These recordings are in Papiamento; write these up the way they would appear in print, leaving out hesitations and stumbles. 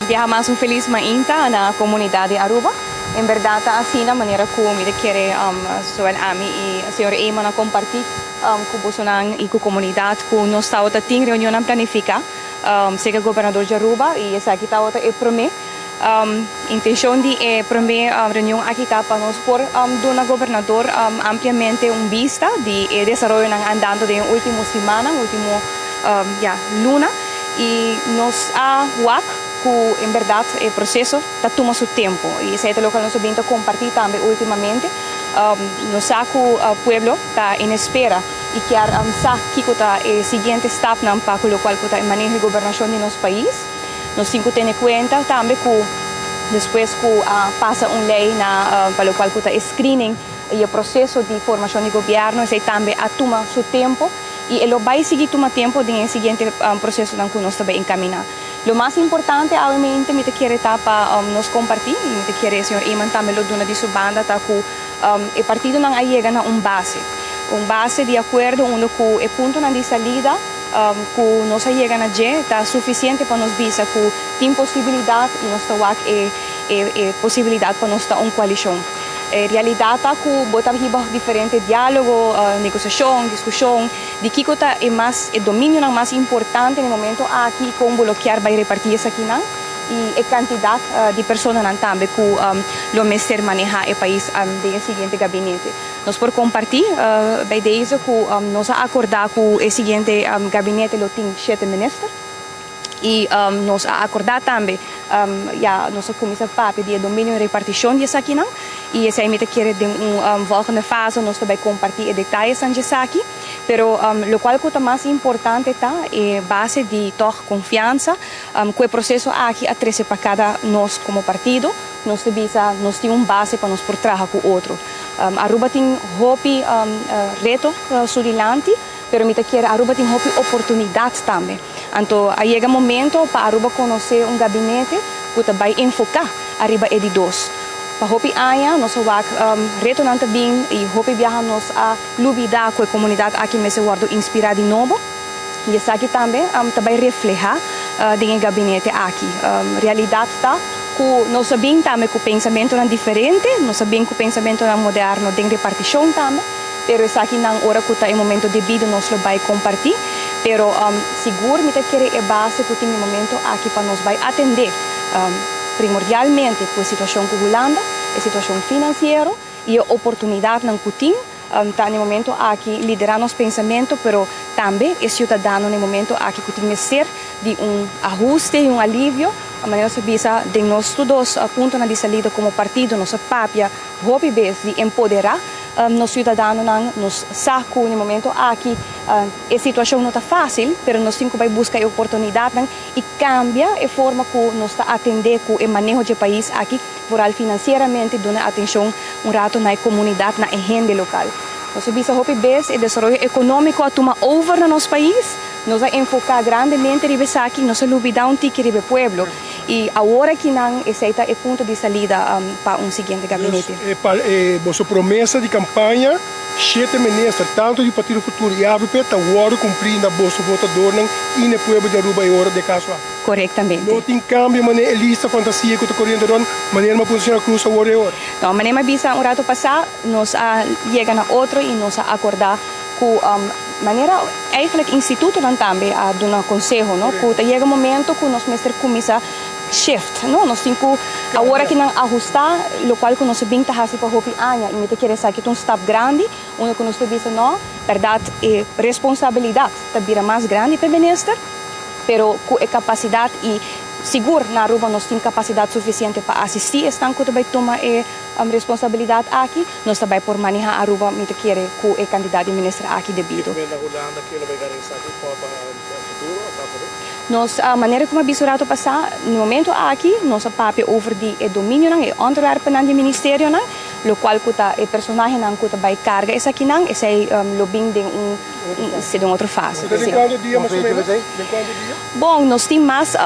Biaha mas un feliz mainta na comunidad di Aruba. En berdad ta asina manera cu mi ta kere zowel ami y señor Eman a comparti cu bosonan y cu comunidad cu nos tabata tin reunionnan planifica cerca gobernador di Aruba y esaki tabata e prome intencion di e prome reunion aki ta pa nos por duna gobernador ampliamente un bista di e desaroyonan andando den e ultimo simannan, ultimo ya luna y nos a wak cu en berdad e proceso ta tuma su tempo y esey ta loke nos a bin ta comparti tambe ultimamente. Nos sa cu pueblo ta en espera y kier sa kico ta e siguiente stapnan pa cu locual cu ta e maneho y gobernacion di nos pais. Nos tin cu tene cuenta tambe cu despues cu a pasa un ley na pa locual cu ta e screening y e proceso di formacion di gobierno esey tambe a tuma su tempo y e lo bay sigui tuma tempo den e siguiente procesonan cu nos ta bay encamina. Lo mas importante awemente mi ta kere ta pa nos comparti y mi ta kere señor Eman tambe lo duna di su banda ta cu e partidonan a yega na un base, un base di acuerdo unda cu e puntonan di salida cu nos a yega na dje ta suficiente pa nos bisa cu tin posibilidad y nos ta wak e e posibilidad pa nos ta un coalicion. E realidad ta cu bo ta hiba diferente dialogo, negociacion, discusion di kico ta e mas e dominionan mas importante na e momento aki y con bo lo kier bay reparti esakinan y e cantidad di personanan tambe cu lo mester maneha e pais den e siguiente gabinete. Nos por comparti bij deze cu nos a acorda cu e siguiente gabinete lo tin shete minister y nos a acorda tambe ya nos a cuminsa papia di e dominio y reparticion di esakinan y esey mi ta kere den un volgende fase nos ta bay comparti e detayesnan di esaki. Pero locual cu ta mas importante ta e base di tog confiansa cu e proceso aki a trece pa cada nos como partido. Nos ta bisa nos tin un base pa nos por traha cu otro. Aruba tin hopi reto su dilanti, pero mi ta kere Aruba tin hopi oportunidad tambe. Anto a yega momento pa Aruba conoce un gabinete cu ta bay enfoca ariba e di dos. Pa hopi aña nos a wak retonan ta bin y hopi biaha nos a lubida cu e comunidad aki mester wordo inspira di nobo y esaki tambe ta bay refleha den e gabinete aki. Realidad ta cu nos a bin tambe cu pensamentonan diferente, nos a bin cu pensamentonan moderno den reparticion tambe, pero esakinan ora cu ta e momento debido nos lo bay comparti, pero sigur mi ta kere e base cu tin e momento aki pa nos bay atende primordialmente cu e situacion cu Hulanda, e situacion financiero y e oportunidadnan cu tin. Ta na e momento aki lidera nos pensamento, pero tambe e ciudadano na e momento aki cu tin mester di un ahuste y un alivio. Manera nos a bisa den nos tur dos puntonan di salida como partido, nos a papia hopi bes di empodera nos ciudadanonan. Nos sa cu na e momento aki e situacion no ta facil, pero nos tin cu bay busca e oportunidadnan y cambia e forma cu nos ta atende cu e maneho dje pais aki. Vooral financieramente duna atencion un rato na e comunidad, na e hende local. Nos a bisa hopi bes e desaroyo economico a tuma over na nos pais, nos a enfoca grandemente riba esaki, nos a lubida un tiki riba e pueblo y awor aki nan esey ta e punto di salida pa un siguiente gabinete. Dus e boso promesa di campaña, shete minister tanto di Partido Futuro y avp ta wordo cumpli na boso votadornan y na e pueblo di Aruba e ora di e caso aki. Korektamente. No tin kambio manera e lista fantasia ku ta koriendo rònt manera mi a punta señora Cruz awor e ora. No, manera mi a bisa un rato pasá, nos a yega na otro i nos a akordá ku manera eigenlijk institutonan tambe a duna konseho, no, ku ta yega momento ku nos mester kuminsá shift, no, nos tin ku awor aki nan ahustá lokual ku nos a bin ta hasi pa hopi aña i mi ta kere esaki ta un stap grandi unda ku nos ta bisa no, bèrdat e responsabilidat ta bira mas grandi pa e minister. Pero cu e capacidad y sigur na Aruba nos tin capacidad suficiente pa asisti esnan cu ta bay tuma e responsabilidad aki, nos ta bay por maneha Aruba, mi ta kere, cu e cantidad di minister aki debido. Kico na Hulanda cu lo bay garantisa aki pa futuro of pa Nos, manera cu mi a bisa un rato pasa, na e momento aki nos a papia over di e dominionan, e onderwerpennan di ministerionan, locual cu ta e personahenan cu ta bay carga esakinan, esey lo bin den un. Den otro fase. Den cuanto dia mas o menos? Den cuanto dia? Bon, nos tin mas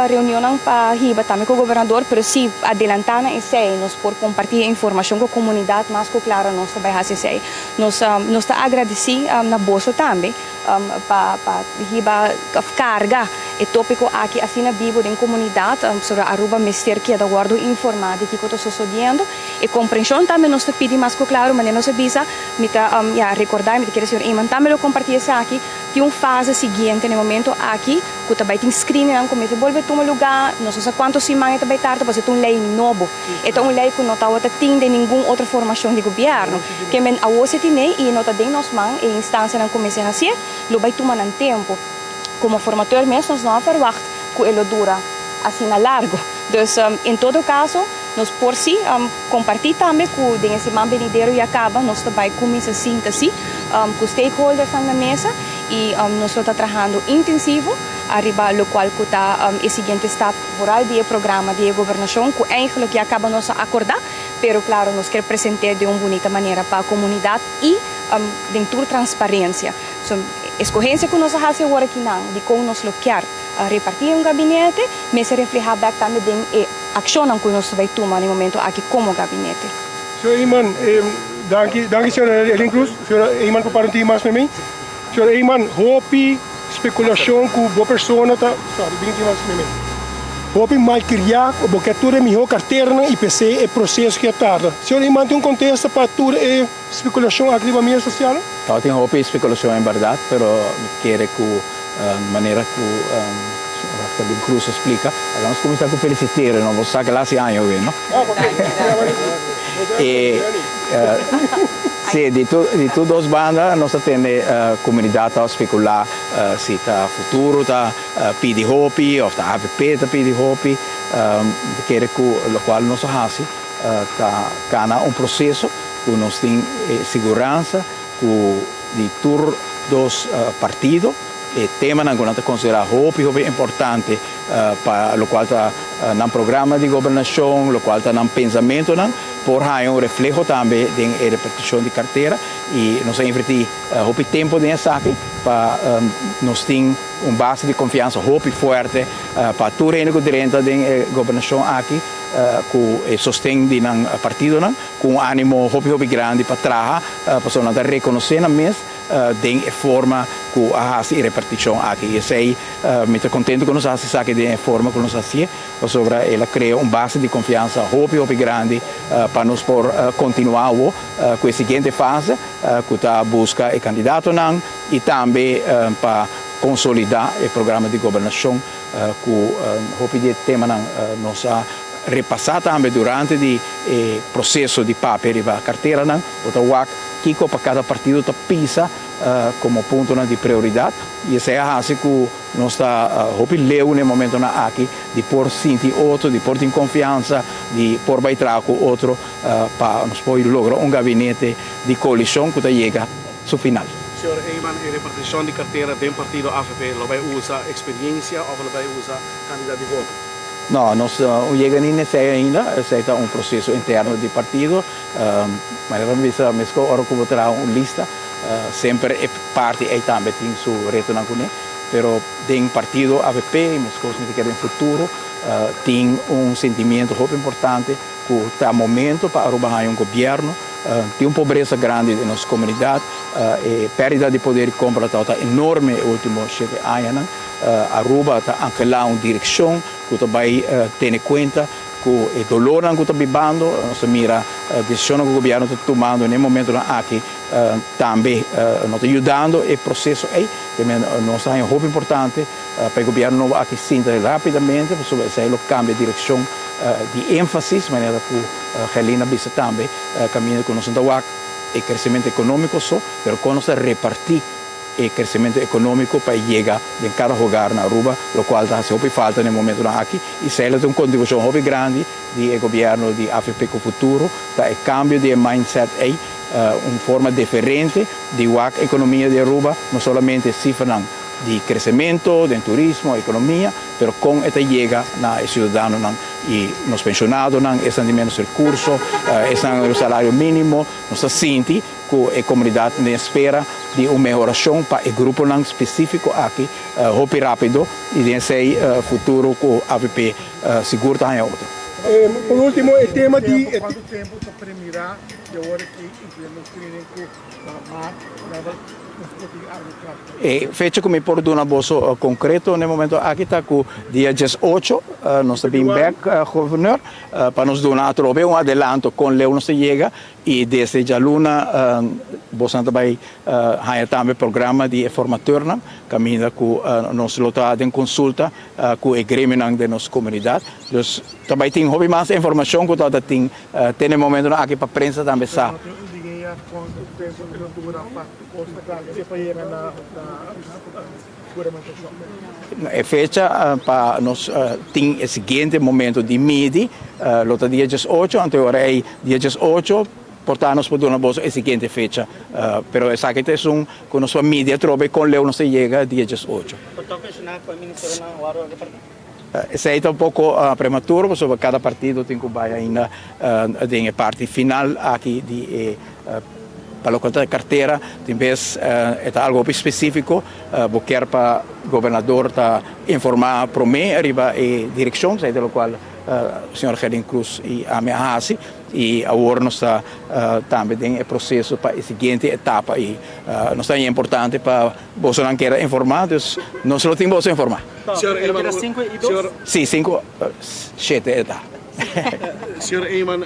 reunionnan pa hiba tambe cu gobernador, pero si adelanta na esey nos por comparti e informacion cu comunidad mas cu claro nos ta bay haci esey. Nos nos ta agradeci na boso tambe pa pa hiba of carga E topico aki asina bibo den comunidad sobre Aruba mester keda wordo informa di kico ta sosodiendo. E comprension tambe nos ta pidi mas cu claro, manera nos a bisa, mi ta ya recorda y mi ta kere señor Eman tambe lo comparti esaki, tin un fase siguiente na e momento aki cu ta bay tin screeningnan cu mester bolbe tuma lugar, nos no sa cuanto siman e ta bay tarda pasobra e ta un ley nobo. E ta un ley cu no tawata tin den ningun otro formacion di gobierno. Ke men awo si tine y no ta den nos man, e instancianan cu mester hacié lo bay tuma nan tempo. Como formateur mes nos no a verwacht cu e lo dura asina largo. Dus en todo caso nos por si comparti tambe cu den e siman benidero ya caba nos ta bay cuminsa sinta si cu stakeholdersnan na mesa y nos lo ta trahando intensivo ariba locual cu ta e siguiente stap vooral di e programa di e gobernacion cu eigenlijk ya caba nos a acorda pero claro nos kier presente den un bunita manera pa comunidad y den tur transparencia. So, escogencia cu nos a haci awor akinan di con nos lo kier reparti un gabinete mester refleha bek tambe den e accionnan cu nos ta bay tuma na e momento aki como gabinete. Señor Eman, danki, danki señora Elin Cruz. Señora Eman por para un tiki mas met mi. Señor Eman, hopi speculacion cu bo persona ta, sorry, bin un tiki mas met mi. Hopi malcriá, bo ke tur e miho carteranan y p'esey e proceso ke a tarda. Señor Eman tin un contesta pa tur e Spekulashon aki riba media sosial? Tabatin hopi spekulashon en bèrdat, pero mi ta kere ku manera ku Rafaelin Cruz a splika, laga nos kuminsá ku felisit'é, no? Bo sa ke la hasi aña awe, no? E si, di tur di tur dos banda nos ta tende komunidat ta spekulá si ta Futuro ta pidi hopi òf ta avp ta pidi hopi. Mi ta kere ku lokual nos a hasi Ta cana un proceso cu nos tin e siguransa cu di tur dos partido e temanan cu nan ta considera hopi hopi importante pa locual ta nan programa di gobernacion, locual ta nan pensamentonan por haya un refleho tambe den e reparticion di cartera y nos a inverti hopi tempo den esaki pa nos tin un base di confiansa hopi fuerte pa tur hende cu drenta den e gobernacion aki. Ku e sosten di nan partidonan, ku un animo hopi hopi grandi pa traha, pasobra nan ta rekonosé nan mes den e forma ku a hasi e repartishon aki. I esei mi ta kontentu ku nos a hasi esaki den e forma ku nos a hasié, pasobra el a krea un base di konfiansa hopi hopi grandi pa nos por kontinuá awo ku e siguiente fase ku ta buska e kandidatonan i tambe pa konsolidá e programa di gobernashon. Ku hopi di e temanan nos a repasá tambe durante di e proseso di papia riba karteranan. Bo ta wak kiko pa kada partido ta pisa komo puntonan di prioridat i esei a hasi ku nos ta hopi leu na e momentonan aki di por sinti otro, di por tin konfiansa, di por bai traha ku otro pa nos por logra un gabinete di koalishon ku ta yega su final. Señor Eman, e reparticion di cartera den partido avp lo bay usa experiencia of lo bay usa cantidad di voto? No, nos no yega ni n'esey ainda. Esey ta un proceso interno di partido. Manera mi bisa, mesco ora cu bo traha un lista, semper e parti ey tambe tin su retonan cune. Pero den partido avp, y mescos mi ta kere den futuro, tin un sentimiento hopi importante cu ta momento pa Aruba haña un gobierno. Tin un pobresa grandi den nos comunidad. E perdida di poder di compra tabata enorme e ultimo shete añanan. Aruba ta anhela un direccion cu ta bay tene cuenta cu e dolornan cu ta bibando. Nos ta mira decisionnan cu gobierno ta tumando na e momentonan aki tambe no ta yudando e proceso ey. Nos ta haña hopi importante pa e gobierno nobo aki sinta rapidamente pasobra esey lo cambia direccion di enfasis manera cu Gerlin a bisa tambe caminda cu nos no ta wak e crecemento economico so, pero con nos ta reparti e crecemento economico pa e yega den cada hogar na Aruba, locual ta haci hopi falta na e momentonan aki y esey lo ta un contribucion hopi grandi di e gobierno di avp cu futuro, ta e cambio di e mindset ey, un forma diferente di wak economia di Aruba, no solamente cifranan di crecemento den turismo, economia, pero con e ta yega na e ciudadanonan y nos pensionadonan, esnan di menos recurso, esnan riba salario minimo, nos ta sinti cu e comunidad den espera di un mehoracion pa e gruponan specifico aki hopi rapido y den esey futuro cu avp sigur ta haña otro. Por ultimo e tema di. Cuanto tempo ta premira? I awor aki incluyendo screening cu na maart level nos por tin algo cla. E fecha cu mi por duna boso concreto na e momento aki ta cu dia 18 nos ta bin bek Gouverneur pa nos duna atrobe un adelanto con leu nos ta yega y desde djaluna bosonan ta bay haña tambe programa di e formateurnan caminda cu nos lo ta den consulta cu e gremionan den nos comunidad. Dus ta bay tin hopi mas informacion cu tabata tin te na e momentonan aki pa prensa tambe sa. E fecha pa nos tin e siguiente momento di midi lo ta dia 18, anto e ora ei dia 18 por ta nos por duna boso e siguiente fecha. Pero esaki ta esun ku nos por midi atrobe kon leu nos ta yega dia 18. Esei ta un poko prematuro pasobra kada partido tin ku bai ainda den e parti final aki di e pa loke ta kartera. Tin bes e ta algo hopi spesifiko, bo kier pa gobernador ta informa prome riba e direkshon, esei ta lokual señor Gerlin Cruz i ami a hasi. I awor nos ta tambe den e proseso pa e siguiente etapa i nos ta haña importante pa bosonan keda informá, dus nos lo tin boso informá. Señor Eman, señor. Sí, sinku, shete e ta. Señor Eman,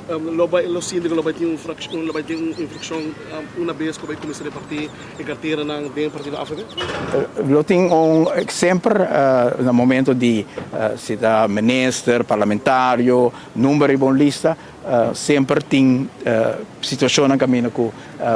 lo bai, lo sinti ku lo bai tin un frakshon, lo bai tin un infrakshon una bes ku bai kuminsá repartí e karteranan den partido avp? Lo tin un, semper na momento di si ta minister, parlamentario, Number riba un lista, semper tin situacionnan caminda cu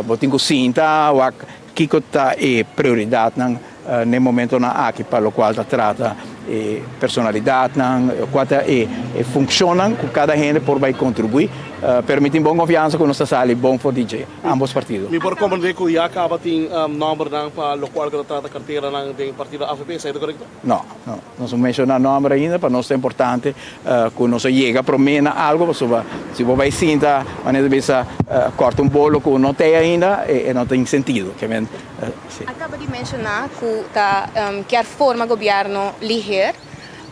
bo tin cu sinta wak kico ta e prioridadnan n'e momentonan aki pa locual ta trata e personalidadnan, cua ta e funcionnan cu cada hende por bay contribui. Pero mi tin bon confiansa cu nos ta sali bon for di dje, ambos partido. Mi por comprende cu ya caba tin nombernan pa locual cu ta trata carteranan den partido avp, esey ta corecto? No, no. Nos no menciona nomber ainda, pa nos ta importante cu nos a yega prome na algo, pasobra si bo bay sinta, manera ta bisa, corta un bolo cu no t'ey ainda, e no tin sentido. Ke men, si. A caba di menciona cu ta kier forma gobierno liher,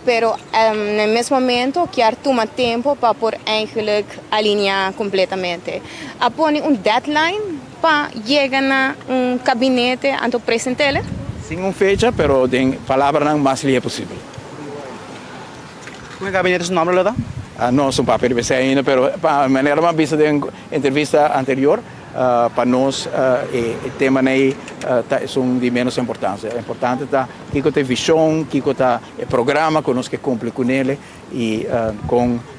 pero na e mes momento kier tuma tempo pa por eigenlijk alinea completamente. A pone un deadline Pa yega na un kabinete anto presentele. Sin un fecha, pero den palabranan mas lihe posibel. Con e gabinete su nomber lo ta? Nos no papia riba esei ainda, pero pa manera mi a bisa den entrevista anterior, pa nos e temanan ei ta esun di menos importancia. Importante ta kiko ta e vision, kiko ta e programa ku nos ke kumpli kunele i kon.